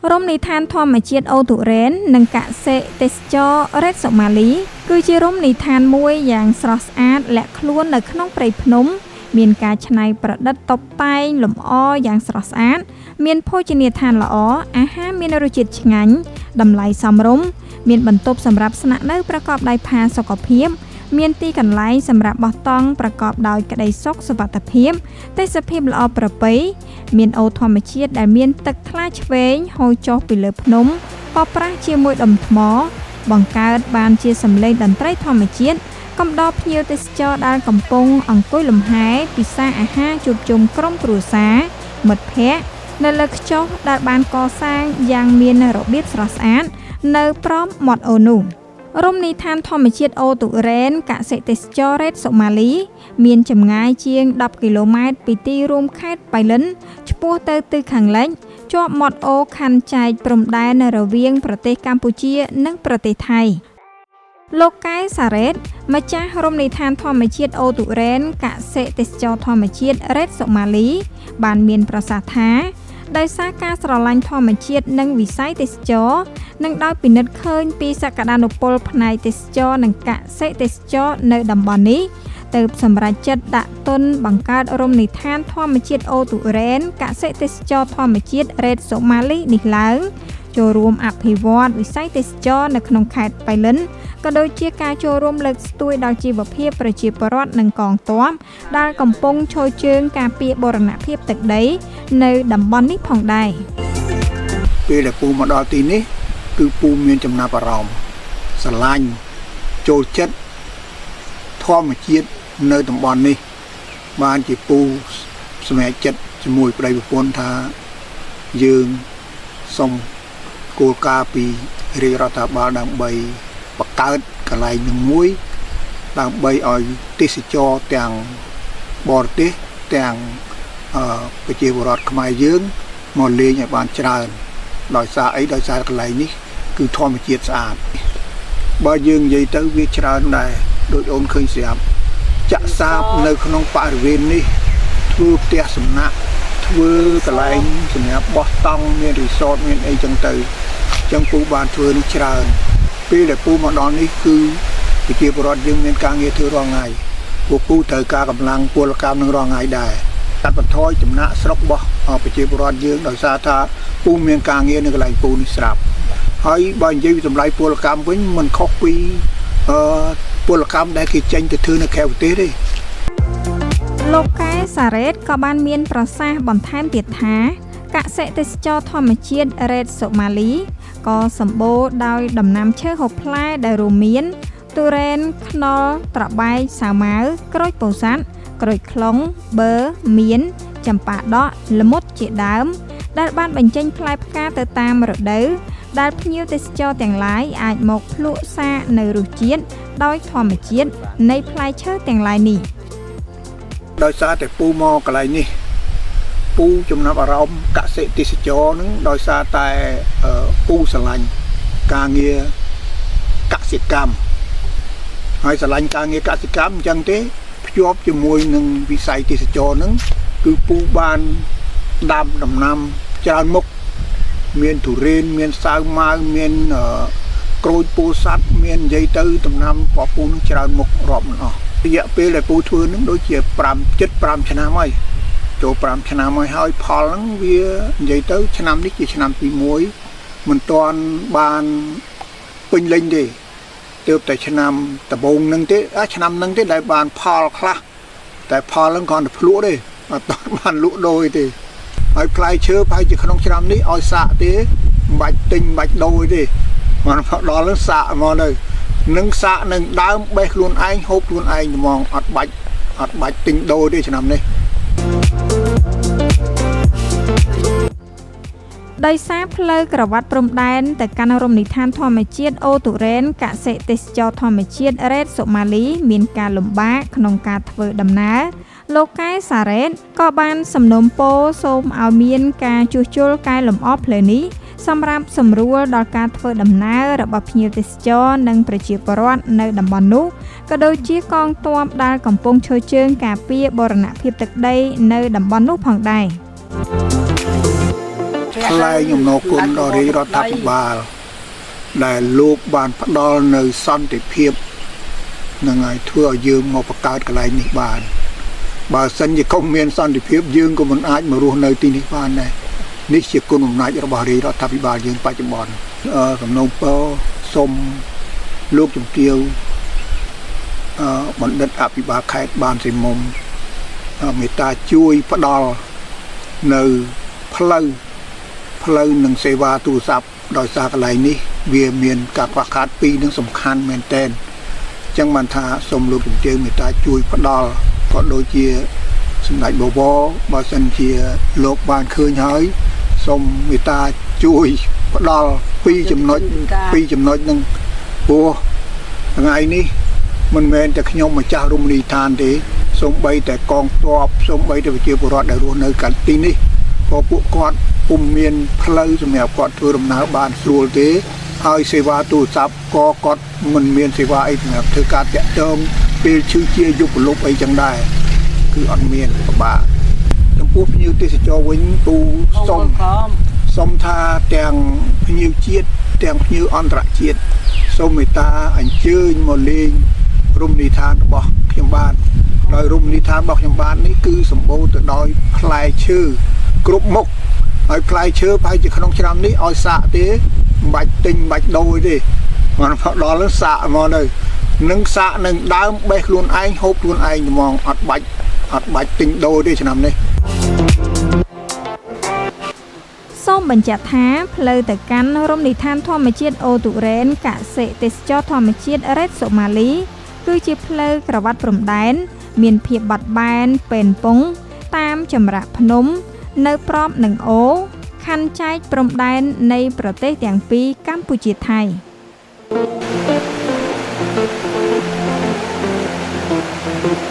រមណីយដ្ឋានធម្មជាតិអូទុរេននិងកសិទេសចររ៉េតសុម៉ាលីគឺជារមណីយដ្ឋានមួយយ៉ាងស្រស់ស្អាតលាក់ខ្លួននៅក្នុងព្រៃភ្នំមានការច្នៃប្រឌិតតុបតែងលម្អយ៉ាងស្រស់ស្អាតមានភោជនីយដ្ឋានល្អអាហារមានរសជាតិឆ្ងាញ់តម្លៃសមរម្យមានបន្ទប់សម្រាប់ស្នាក់នៅប្រកបដោយផាសុកភាពមានទីកន្លែងសម្រាប់បោះតង់ប្រកបដោយក្តីសុខសុវត្ថិភាពទេសភាពល្អប្រពៃមានអូរធម្មជាតិដែលមានទឹកថ្លាឆ្វេងហូរចុះពីលើភ្នំប៉ប្រះជាមួយដុំថ្មបង្កើតបានជាសម្លេងតន្ត្រីធម្មជាតិកំដរភ្ញៀវទេសចរដែលកំពុងអង្គុយលំហែពិសាអាហារជួបជុំក្រុមគ្រួសារមិត្តភ័ក្តិនៅលើខ្ចោះដែលបានកសាងយ៉ាងមានរបៀបស្រស់ស្អាតនៅព្រមមាត់អូរនោះរមណីយដ្ឋានធម្មជាតិអូទុរេនកសិទេសចររ៉េតសុម៉ាលីមានចម្ងាយជាង10គីឡូម៉ែត្រពីទីរួមខេត្តបៃលិនឆ្ពោះទៅទិសខាងលិចជាប់មាត់អូរខណ្ឌចែកព្រំដែនរវាងប្រទេសកម្ពុជានិងប្រទេសថៃលោកកែសារ៉េតម្ចាស់រមណីយដ្ឋានធម្មជាតិអូទុរេនកសិទេសចរធម្មជាតិរ៉េតសុម៉ាលីបានមានប្រសាសន៍ថាដោយសារការស្រឡាញ់ធម្មជាតិនិងវិស័យទេសចរនិងដោយពិនិត្យឃើញពីសក្តានុពលផ្នែកទេសចរនិងកសិទេសចរនៅតំបន់នេះទើបសម្រេចចិត្តដាក់ទុនបង្កើតរមណីយដ្ឋានធម្មជាតិអូទុរេនកសិទេសចរធម្មជាតិរ៉េតសុម៉ាលីនេះឡើងចូលរួមអភិវឌ្ឍវិស័យទេសចរនៅក្នុងខេត្តបៃលិនក៏ដូចជាការចូលរួមលើកស្ទួយដល់ជីវភាពប្រជាពលរដ្ឋនិងកងទ័ពដែលកំពុងឈរជើងការពារបូរណភាពទឹកដីនៅតំបន់នេះផងដែរពេលដែលពូមកដល់ទីនេះគឺពូមានចំណាប់អារម្មណ៍ស្រឡាញ់ចូលចិត្តធម្មជាតិនៅតំបន់នេះបានជាពូសម្រេចចិត្តជាមួយប្តីប្រពន្ធថាយើងសូមគោលការណ៍ពីរាជរដ្ឋាភិបាលដើម្បីបង្កើតកន្លែងនឹងមួយដើម្បីឲ្យទេសចរទាំងបរទេសទាំងប្រជាពលរដ្ឋខ្មែរយើងមកលេងឲ្យបានច្រើនដោយសារអីដោយសារកន្លែងនេះគឺធម្មជាតិស្អាតបើយើងនិយាយទៅវាច្រើនដែរដោយអូនឃើញស្រាប់ចាក់សាបនៅក្នុងបរិវេណនេះធ្វើផ្ទះសំណាក់ធ្វើកន្លែងសម្រាប់បោះតង់មានរីសតមានអីចឹងទៅចឹងពូបានធ្វើនេះច្រើនពេលដែលពូមកដល់នេះគឺប្រជាពលរដ្ឋយើងមានការងារធ្វើរាល់ថ្ងៃពួកពូត្រូវការកម្លាំងពលកម្មនឹងរាល់ថ្ងៃដែរកាត់បន្ថយចំណាក់ស្រុករបស់ប្រជាពលរដ្ឋយើងដោយសារថាពូមានការងារនៅកន្លែងពូនេះស្រាប់ហើយបើនិយាយពីតម្លៃពលកម្មវិញមិនខុសពីពលកម្មដែលគេចេញទៅធ្វើនៅក្រៅប្រទេសទេលោកកែសារ៉េតក៏បានមានប្រសាសន៍បន្ថែមទៀតថាកសិទេសចរធម្មជាតិរ៉េតសុម៉ាលីក៏សម្បូរដោយដំណាំឈើហូបផ្លែដែលរួមមានទុរេនខ្នុរត្របែកសាវម៉ាវក្រូចពោធិ៍សាត់ក្រូចខ្លុងបឺមៀនចម្ប៉ាដកល្មុតជាដើមដែលបានបញ្ចេញផ្លែផ្កាទៅតាមរដូវដែលភ្ញៀវទេសចរទាំងឡាយអាចមកភ្លក់សាកនៅរសជាតិដោយធម្មជាតិនៃផ្លែឈើទាំងឡាយនេះដោយសារតែពូមកកន្លែងនេះពូចំណាប់អារម្មណ៍កសិទេសចរនឹងដោយសារតែពូស្រឡាញ់ការងារកសិកម្មហើយស្រឡាញ់ការងារកសិកម្មអញ្ចឹងទេភ្ជាប់ជាមួយនឹងវិស័យទេសចរនឹងគឺពូបានដាំដំណាំច្រើនមុខមានទុរេនមានសាវម៉ាវមានក្រូចពោធិ៍សាត់មាននិយាយទៅដំណាំរបស់ពូនឹងច្រើនមុខរាប់មិនអស់រយៈពេលដែលពូធ្វើនឹងដូចជា5 7ឆ្នាំហើយចូល5ឆ្នាំហើយហើយផលហ្នឹងវានិយាយទៅឆ្នាំនេះជាឆ្នាំទី1មិនទាន់បានពេញលេញទេទើបតែឆ្នាំដំបូងហ្នឹងទេឆ្នាំហ្នឹងទេដែលបានផលខ្លះតែផលហ្នឹងគ្រាន់តែភ្លក់ទេអត់បានលក់ដូរទេហើយផ្លែឈើប្រហែលជាក្នុងឆ្នាំនេះឲ្យសាកទេមិនបាច់ទិញមិនបាច់ដូរទេមកដល់ហ្នឹងសាកមកទៅនឹងសាកនឹងដើមបេះខ្លួនឯងហូបខ្លួនឯងហ្មងអត់បាច់ទិញដូរទេឆ្នាំនេះ ដោយសារផ្លូវក្រវ៉ាត់ព្រំដែនទៅកាន់រមណីយដ្ឋានធម្មជាតិអូទុរេនកសិទេសចរធម្មជាតិរ៉េតសុម៉ាលីមានការលំបាកក្នុងការធ្វើដំណើរលោកកែសារ៉េតក៏បានសំណូមពរសូមឲ្យមានការជួសជុលកែលម្អផ្លូវនេះសម្រាប់សម្រួលដល់ការធ្វើដំណើររបស់ភ្ញៀវទេសចរនិងប្រជាពលរដ្ឋនៅតំបន់នោះក៏ដូចជាកងទ័ពដែលកំពុងឈរជើងការពារបូរណភាពទឹកដីនៅតំបន់នោះផងដែរ។ ថ្លែងអំណរគុណដល់រាជរដ្ឋាភិបាល ដែលលោកបានផ្ដល់នៅសន្តិភាពនឹងឲ្យធ្វើឲ្យយើងមកបង្កើតកន្លែងនេះបាន បើសិនជាកុំមានសន្តិភាពយើងក៏មិនអាចមករស់នៅទីនេះបានដែរនេះជាគុណអំណាចរបស់រាជរដ្ឋាភិបាលយើងបច្ចុប្បន្នសំណូមពរសូមលោកជំទាវបណ្ឌិតអភិបាលខេត្តបានសិមុំមេត្តាជួយផ្ដល់នៅផ្លូវផ្លូវនិងសេវាទូរស័ព្ទដោយសារកន្លែងនេះវាមានការខ្វះខាតពីរនឹងសំខាន់មែនទែនអញ្ចឹងបានថាសូមលោកជំទាវមេត្តាជួយផ្ដល់ក៏ដូចជាសម្ដេចបវរបើសិនជាលោកបានឃើញហើយសូមមេត្តាជួយផ្ដល់ពីរចំណុចពីរចំណុចនឹងព្រោះថ្ងៃនេះមិនមែនតែខ្ញុំម្ចាស់រមណីយដ្ឋានទេសូម្បីតែកងទ័ពសូម្បីតែប្រជាពលរដ្ឋដែលរស់នៅកាន់ទីនេះក៏ពួកគាត់ពុំមានផ្លូវសម្រាប់គាត់ធ្វើដំណើរបានស្រួលទេហើយសេវាទូរស័ព្ទក៏គាត់មិនមានសេវាអីសម្រាប់ធ្វើការតាក់ទងពេលឈឺជាយប់ប្រលប់អីចឹងដែរគឺអត់មានពិបាកចំពោះភ្ញៀវទេសចរវិញពូសុំសុំថាទាំងភ្ញៀវជាតិទាំងភ្ញៀវអន្តរជាតិសូមមេត្តាអញ្ជើញមកលេងរមណីយដ្ឋានរបស់ខ្ញុំបាទដោយរមណីយដ្ឋានរបស់ខ្ញុំបាទនេះគឺសម្បូរទៅដោយផ្លែឈើគ្រប់មុខហើយផ្លែឈើប្រហែលជាក្នុងឆ្នាំនេះឲ្យសាកទេមិនបាច់ទិញមិនបាច់ដូរទេមកដល់នឹងសាកមកទៅនឹងសាកនឹងដើមបេះខ្លួនឯងហូបខ្លួនឯងហ្មងអត់បាច់ទិញដូរទេឆ្នាំនេះ សូមបញ្ជាក់ថាផ្លូវទៅកាន់រមណីយដ្ឋានធម្មជាតិអូទុរេនកសិទេសចរធម្មជាតិរ៉េតសូម៉ាលីគឺជាផ្លូវក្រវ៉ាត់ព្រំដែនមានភាពបត់បែនពេនពងតាមចម្រាក់ភ្នំនៅប្របនឹងអូខណ្ឌចែកព្រំដែននៃប្រទេសទាំងពីរកម្ពុជាថៃ។